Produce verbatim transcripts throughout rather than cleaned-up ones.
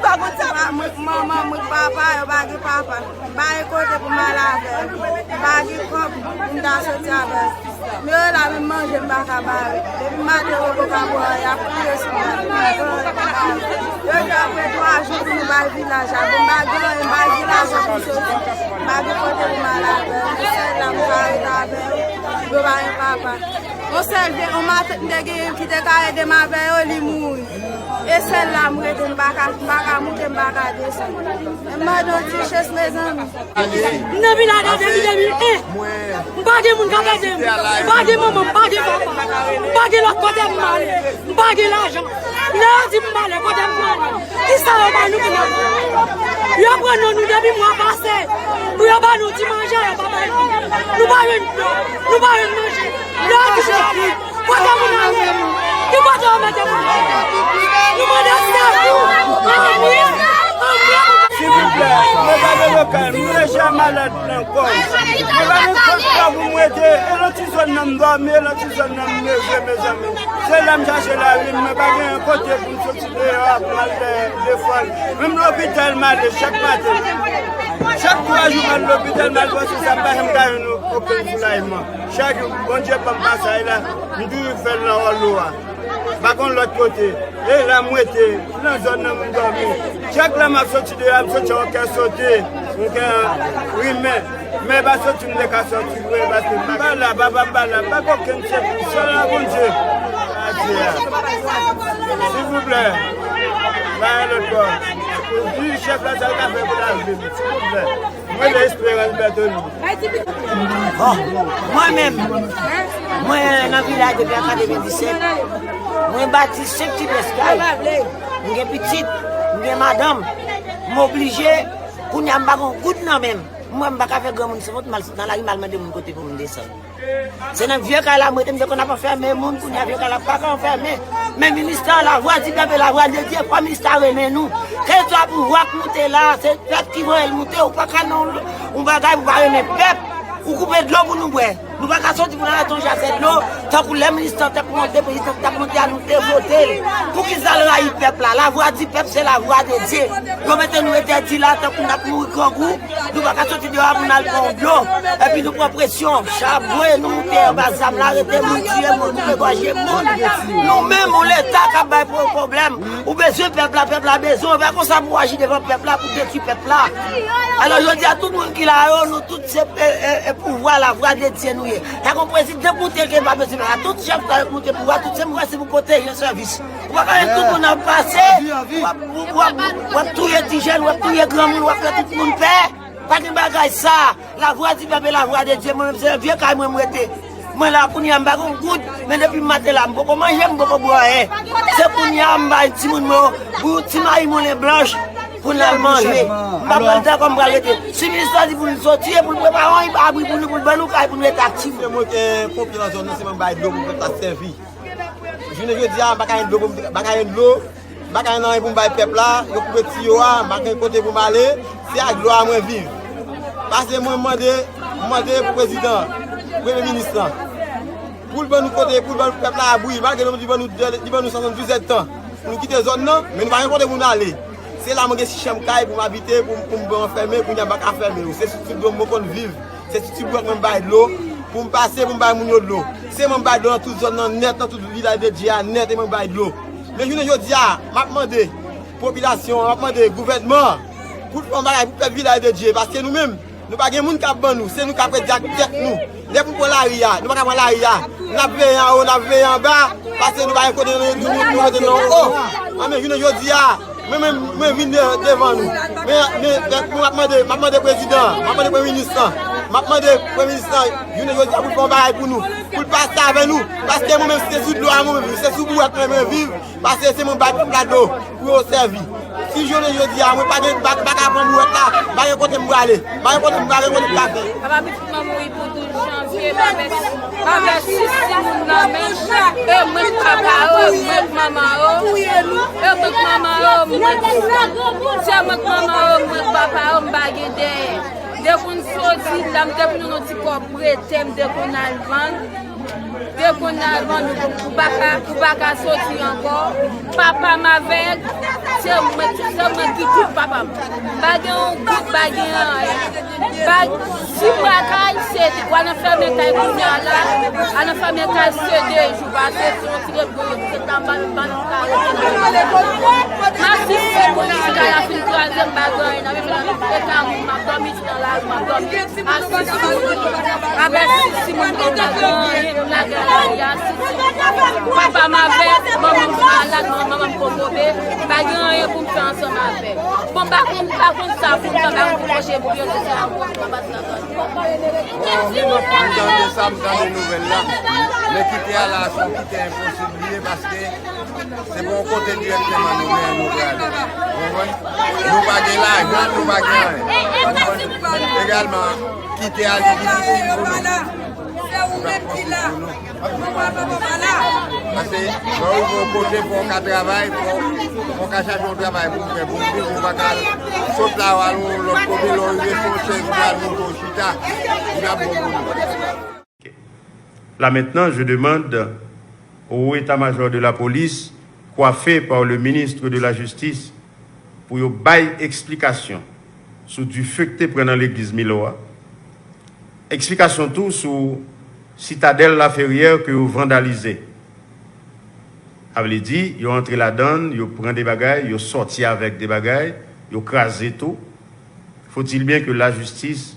Pa konn sa pa mwen k manman, mwen k papa, yo pa gen papa. M pa gen kote pou m al avè l. M pa gen kòb pou m ta soti avè l. Men yo la, menm manje m pa ka ba yo. Depi maten yo poko ka bwè, y ap kriye sou mwen. Yo di apre twa jou pou nou bay vilaj la. Bon, m pa gen anyen, m pa gen lajan pou m soti. M pa gen kote pou m al avè yo. Se sèl la m ka rete avè yo. Yo pa gen papa. Yon sèl de, yon matant m te genyen ki te ka ede m avè yo, li mouri. E sèl la m rete, m pa ka, m pa ka moute, m pa ka desann. M mande yon ti chans, mezanmi. M nan vilaj la depi de mil en. M pa gen moun k ap ede m. M pa gen manman, m pa gen papa. M pa gen lòt kote m ale. M pa gen lajan. Lè yo di m prale, kote m prale? Kisa yo ba nou pou n ale? Yo pran non nou depi mwa pase. Pou yo ba nou ti manje, yo pa bay nou. Nou pa jwenn dlo, nou pa jwenn manje. Lè yo di se pi, kote moun nan mete moun? Ki kote yo mete moun? Nou mande sekou. Anmwey, anmwey. Silvouplè, mwen pa gen lokal, mwen deja malad nan kò m. Mwen pa gen kòb pou mwen rete, e lòt ti zòn nan m dòmi, e lòt ti zòn nan m leve, mezanmi. Se la m chache lavi m, mwen pa gen kote pou m soti deyò a pou m al fè defans. Menm lopital m ale chak maten. Chak twa jou m al lopital, m al pran sou sa, m pa janm ka jwenn okenn soulajman. Chak jou, Bondye ban m pasaj la, m toujou fè l nan Wòlo a. M pa konn lòt kote. E la m rete, nan zòn nan m dòmi. Chak lè m ap soti deyò a, m soti yon kè sote, yon kè rimen. Men pa soti m te ka soti vre, paske m pa la, papa m pa la, m pa gen okenn sekou, sèl a Bondye. Adye a. Silvouplè, pa gen lòt bò. Pou di chèf la sa l ka fè pou lavi m, silvouplè. Mwen rele Esperans Bètoni. Bon, mwen menm, mwen nan vilaj depi an katrevenndisèt. Mwen bati senk ti pyès kay. M gen pitit, m gen madanm. M oblije, kounye a m pa gen yon goud nan men m. M wè m pa ka fè granmoun sanwont, m al sot nan lari, m al mande moun kote pou m desann. Se nan vye kay la m rete, m te konn ap anfèmen moun, kounye a vye kay la pa ka anfèmen. Men minis la, Lavwadipèp e Lavwadedye, fò minis la renmen nou. Kèlkeswa pouvwa k moute la, se pèp ki voye l moute, ou pa ka nan yon, yon bagay pou pa renmen pèp. Ou koupe dlo pou nou bwè. Nou pa ka soti pou n al achte yon jakèt dlo, tankou lè minis la t ap monte, prezidan t ap monte a, nou te vote l. Poukisa l rayi pèp la? Lavwadipèp se Lavwadedye. Yo mete nou entèdi la tankou n ap mouri grangou. Nou pa ka soti deyò a pou n al pran yon dlo. Epi nou pran presyon. Chabwe, nou moute anba zam la, rete moun, tiye moun, koupe gòje moun. Nou menm, yon Leta k ap bay pwo-, pwoblèm. Ou bezwen pèp la, pèp la bezwen w. E pa konsa pou w aji devan pèp la, pou detwi pèp la. Alò, jodi a, tout moun ki la yo, nou tout se, e, e, e pouvwa, Lavwadedye nou ye. Pa gen prezidan k moute ke pa bezwen pèp la. Tout chèf ta yo k moute pouvwa, tout se mwen se pou pwoteje sèvis. Ou pa ka wè tout moun ap pase, w ap, w ap, w ap touye ti jèn, w ap touye granmoun, w ap fè tout moun pè. Pa gen bagay sa. Lavwadipèp e Lavwadedye, mwen menm se nan vye kay mwen m rete. Mwen la kounye a m pa gen goud, men depi maten la m poko manje, m poko bwè anyen. Se kounye a m bay timoun mwen yon bout ti mayi moulen blanch pou n al manje. M pa pral dakò m pral rete. Si minis la di pou n soti, e pou l prepare yon abri pou nou, pou l ban nou kay pou n rete aktif. Se mwen ki ponpye nan zòn nan, se mwen bay dlo pou pèp la sèvi. Jounen jodi a, m pa ka jwenn dlo pou m, m pa ka jwenn dlo, m pa ka jwenn anyen pou m bay pèp la, yo koupe tiyo a, m pa gen kote pou m ale, se ak dlo a mwen viv. Pase mwen mande, mande pou prezidan, premye minis lan, pou l ban nou kote, pou l ban pèp la abri, malgre li ban nou, li ban nou swasanndizuit tan pou nou kite zòn nan, men nou pa gen kote pou nou ale. Se la mwen gen ti chanm kay pou m abite, pou, pou m anfèmen, kounye a m pa ka fèmen yo. Se sou ti dlo m mwen konn viv. Se sou ti bwèt mwen m bay dlo, pou m pase, pou m bay moun yo dlo. Se mwen m bay dlo nan tout zòn nan nèt, nan tout vilaj de Dye a nèt, e mwen m bay dlo. Men jounen jodi a, m ap mande popilasyon an, m ap mande gouvènman an, pou l fè yon bagay pou pèp vilaj de Dye, paske nou menm, nou pa gen moun k ap ban nou, se nou k ap redi ak tèt nou. Lè pou n pran lari a, nou pa ka pran lari a. N ap veye anwo, n ap veye anba, paske nou pa gen kote nou, nou, nou, nou rete nan wo. Anben, jounen jodi a, mwen menm, mwen vin de-, devan nou. Men, men, men, m ap mande, m ap mande prezidan an, m ap mande premye minis lan, m ap mande premye minis lan, jounen jodi a pou l fè yon bagay pou nou, pou l pase avè nou, paske mwen menm se sou dlo a mwen viv, se sou bwèt mwen mwen viv, paske se mwen bay pèp la dlo pou yo sèvi. Si jounen jodi a, mwen pa gen, pa, pa ka pran bwèt la, pa gen kote m prale, pa gen kote m, pa gen kote m ka fè. Papa pitit mwen mouri pou douz janvye, m ap mèsi, m ap mèsi si moun nan men, e mwen k papa yo, e mwen k manman yo, e mwen k manman yo, mwen k, se mwen k manman yo, mwen k papa yo, m pa gen dèyè. Depi n soti la, m te vin yon ti kòb prete, m te konn al vann. Depi kounye a, ban nou, ou pa ka, ou pa ka soti ankò. Papa m avèg, se mwen, se mwen ki tout papa m. Pa gen yon goud, pa gen anyen. Pa, si w pa kay, se, w al nan fèmen kay kounye a la, al nan fèmen kay se de jou, pase se yon ti repos, se tanbal, ban nou kay. M asiste pou m chita la fin kraze, m pa gen anyen nan men m, e ka moun m ap dòmi. Nan lari m ap dòmi. A sis moun. Avèk sis moun, m pa gen anyen pou m lage nan lari a, sis moun. Papa m avèg, manman m malad, manman m kokobe, m pa gen anyen pou m fè ansanm avè l. Bon, m pa konn, m pa konn sa pou m fè, m pa konn ki pwoche pou yo, se sa m konn, m pa t nan. Bon, m ap konn tande sa, m tande nouvèl la. Men kite a la, se yon kite enposib li ye, paske se pa yon kote dirèkteman nou genyen nou prale. Ou konprann? Nou pa gen lajan, nou pa gen anyen. Ou konprann? Egalman, kite a li difisil pou nou. Li p ap fasil pou nou. Paske, lè w rive yon kote, fò w ka travay, fò, fò w ka chache yon travay pou w fè pou w viv, ou pa ka sot la, w al yon lòt kote, lè w rive sou yon chèz, ou pral moute w chita, li p ap bon pou nou. Là maintenant, je demande au haut état-major de la police, coiffé par le ministre de la Justice, pou yo bay eksplikasyon sou dife k te pran nan legliz Milo a, eksplikasyon tou sou Sitadèl Laferrière ke yo vandalize. Sa vle di, yo antre ladan l, yo pran de bagay, yo sòti avèk de bagay, yo kraze tou. Faut-il bien que la justice,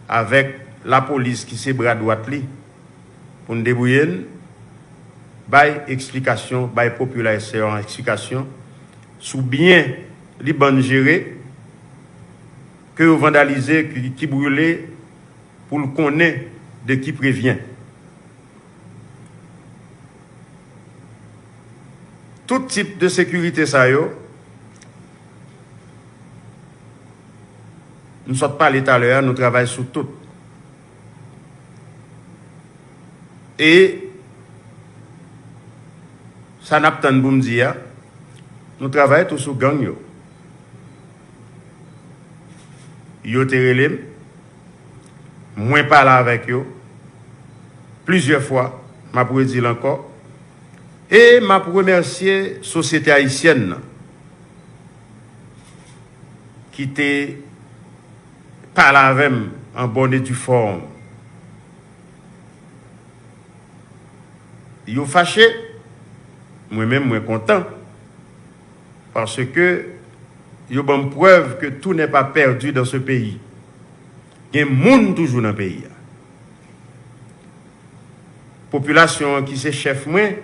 avec la police ki se bra dwat li, pou n debouye n, bay eksplikasyon, bay popilasyon an eksplikasyon sou byen li ban n jere, ke yo vandalize, ki, ki brile, pou l konnen de qui prévient. Tout tip de sekirite sa yo, m sot pale talè a, nou travay sou tout. E sa n ap tann pou m di a, nou travay tou sou gang yo. Yo te rele m, mwen pale avèk yo plizyè fwa, m ap redi l ankò. E m ap remèsye sosyete ayisyèn nan ki te pale avè m an bòn e di fòm. Yo fache, mwen menm mwen kontan, paske yo ban m prèv ke tout n'est pas perdu dans ce pays. Gen moun toujou nan peyi a. Popilasyon an ki se chèf mwen,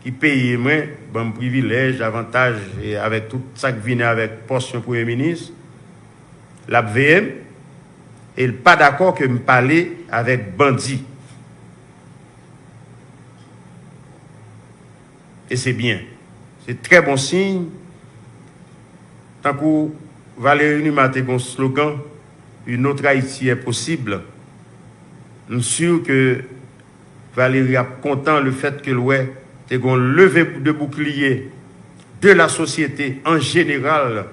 ki peye mwen, ban m privilèj, avantaj, e avèk tout sa k vini avèk pòs yon premye minis, l ap veye m, e l pa dakò ke m pale avèk bandi. E se byen. Se trè bon siy. Tankou Valéry Numa te gen yon slogan, Une autre Haïti est possible. M si ke Valéry ap kontan lefèt ke l wè te gen yon leve de boukliye de la sosyete an jeneral.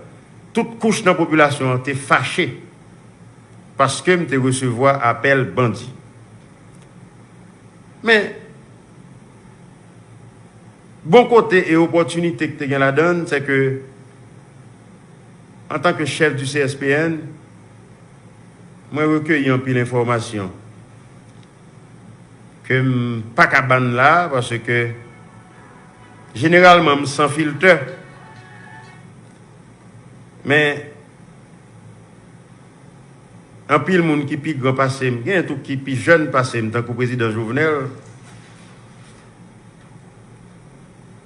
Tout kouch nan popilasyon an te fache paske m te resevwa apèl bandi. Men, bon kote e opòtinite k te gen ladan l, se ke, antanke chèf di C S P N, mwen rekeyi anpil enfòmasyon ke m pa ka ban n la, paske jeneralman m san filtè. Men, anpil moun ki pi gran pase m, gen tou ki pi jèn pase m, tankou prezidan Jovenel,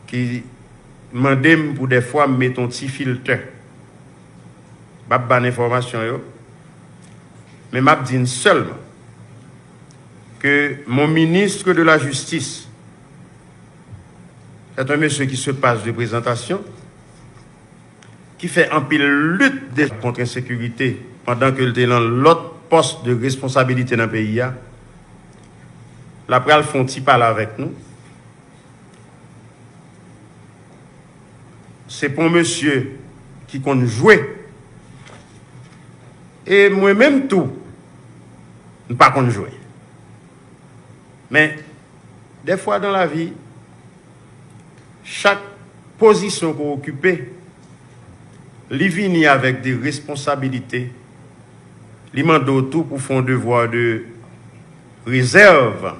ki mande m pou dèfwa m mete yon ti filtè. M ap ba n enfòmasyon yo, men m ap di n sèlman ke mon ministre de la Justice, c'est un monsieur qui se passe de présentation, ki fè anpil lit de, kont ensekirite pandan ke l te nan lòt pòs de responsabilite nan peyi a, l ap pral fè yon ti pale avèk nou. Se pa yon mesye ki konn jwe. E mwen menm tou, m pa konn jwe. Men, Dèfwa dan lavi, chak pozisyon ke w okipe, li vini avèk de responsabilite, li mande w tou pou fè yon devwa de rezèv.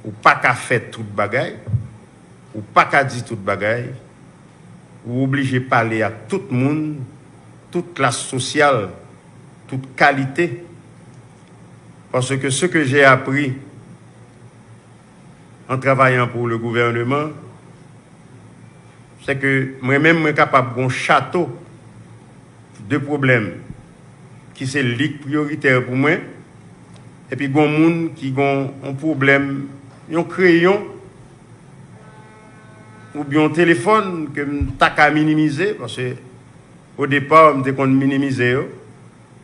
Ou pa ka fè tout bagay, ou pa ka di tout bagay, ou oblije pale ak tout moun, tout klas sosyal, tout kalite. Parce que ce que j'ai appris en travaillant pour le gouvernement, c'est que mwen menm, mwen kapab gon chato de pwoblèm ki se li k priyoritè pou mwen, epi gon moun ki gon yon pwoblèm, yon kreyon, oubyen yon telefòn ke m ta ka minimize, paske o depa, m te konn minimize yo,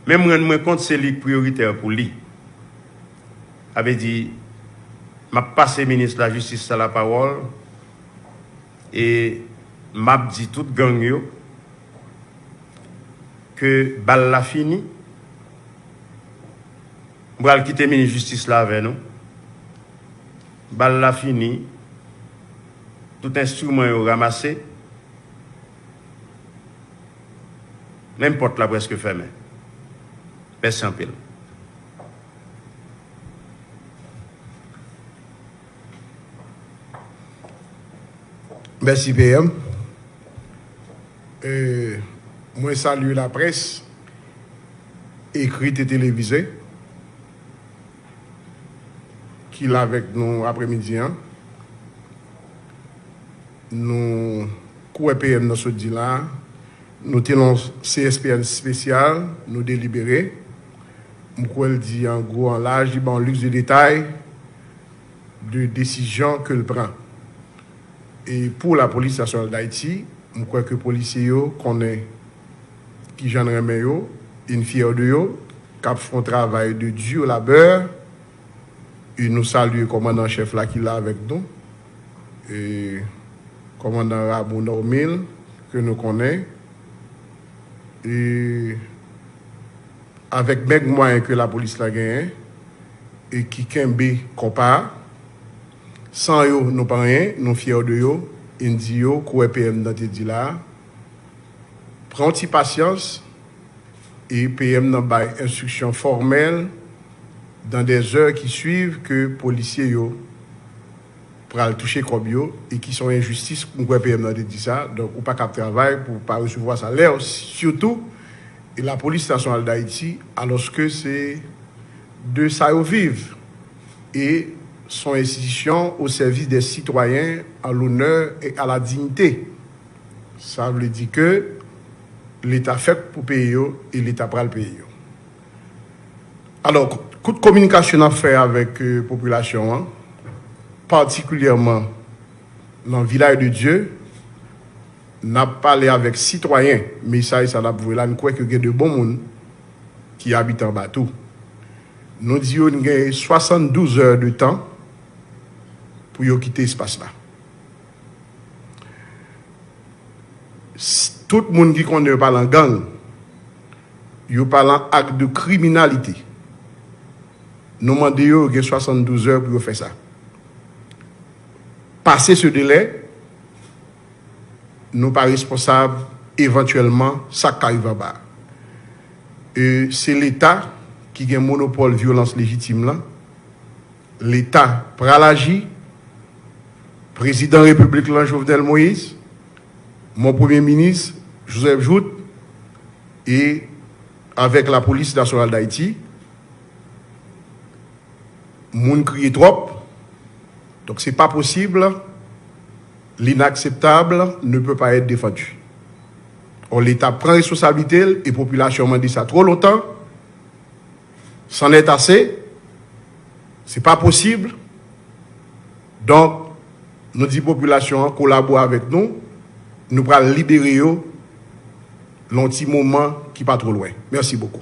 men m rann mwen kont se li k priyoritè pou li. Sa vle di, m ap pase minis lajistis la lapawòl, e m ap di tout gang yo ke bal la fini. M pral kite minis jistis la avè nou. Bal la fini. Tout enstriman yo ranmase. Menm pòt la prèske fèmen. Mèsi anpil. Mèsi P M. E, mwen salye laprès, ekrit e televize, ki la avèk nou aprèmidi an. Nou kwè P M nan sot di la, nou te nan yon C S P N espesyal, nou delibere. M kwè l di an gwo, an laj, li ba yon list de detay de desizyon ke l pran. E pou Lapolis Nasyonal d Ayiti, m kwè ke polisye yo konnen kijan n renmen yo, e n fyè de yo, k ap fè yon travay de dur labeur, e nou salye kòmandan an chèf la ki la avèk nou, e kòmandan Rameau Normil, ke nou konnen, e avèk mèg mwayen ke lapolis la genyen, e ki kenbe konpa a, san yo, nou pa anyen, nou fyè de yo, e n di yo, kouwè P M nan te di la a, pran yon ti pasyans, e P M nan bay enstriksyon fòmèl dans des heures qui suivent ke polisye yo pral touche kòb yo, e ki se yon enjistis, m kwè P M nan te di sa, donk ou pa ka ap travay pou w pa resevwa salè w, sitou e Lapolis Nasyonal d Ayiti, alòske se de sa yo viv, e se yon enstitisyon au service des citoyens, à l'honneur et à la dignité. Sa vle di ke Leta fèt pou peye yo, e Leta pral peye yo. Alò, kout kominikasyon n ap fè avèk, euh, popilasyon an, patikilyèman nan Vilaj de Dye, n ap pale avèk sitwayen, mesaj sa n ap voye la, n kwè ke gen de bon moun ki abite anba tou. Nou di yo n gen swasanndouz è de tan pou yo kite espas la. S-, tout moun ki konnen yo pa lan gang, yo pa lan ak de kriminalite. Nou mande yo, yo gen swasanndouz è pou yo fè sa. Pase se delè, nou pa responsab evantyèlman sa k ka rive anba. E se Leta ki gen monopòl vyolans lejitim lan. Leta pral aji. Prezidan Repiblik lan, Jovenel Moïse, mon Premye Minis, Joseph Jouthe, e avèk Lapolis Nasyonal d Ayiti, moun kriye twòp. Donk, se pa posib, l'inakseptab ne peut pas être défendu. Or, Leta pran responsablite l e popilasyon an mande sa twò lontan. C'en est assez. Se pa posib. Donk, nou di popilasyon an kolabore avèk nou. Nou pral libere yo lan yon ti moman ki pa twò lwen. Mèsi bokou.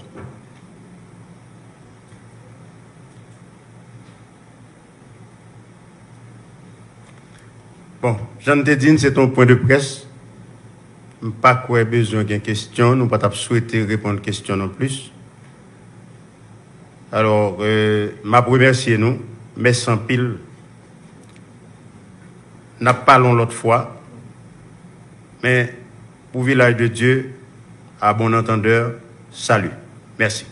Bon, jan n te di n, se te yon pwen de près. M pa kwè bezwen gen kesyon, nou pa t ap swete reponn kesyon non plis. Alò, euh, m ap remèsye nou. Mèsi anpil. N ap pale yon lòt fwa, men pou Vilaj de Dye, à bon entendeur, salut. Mèsi.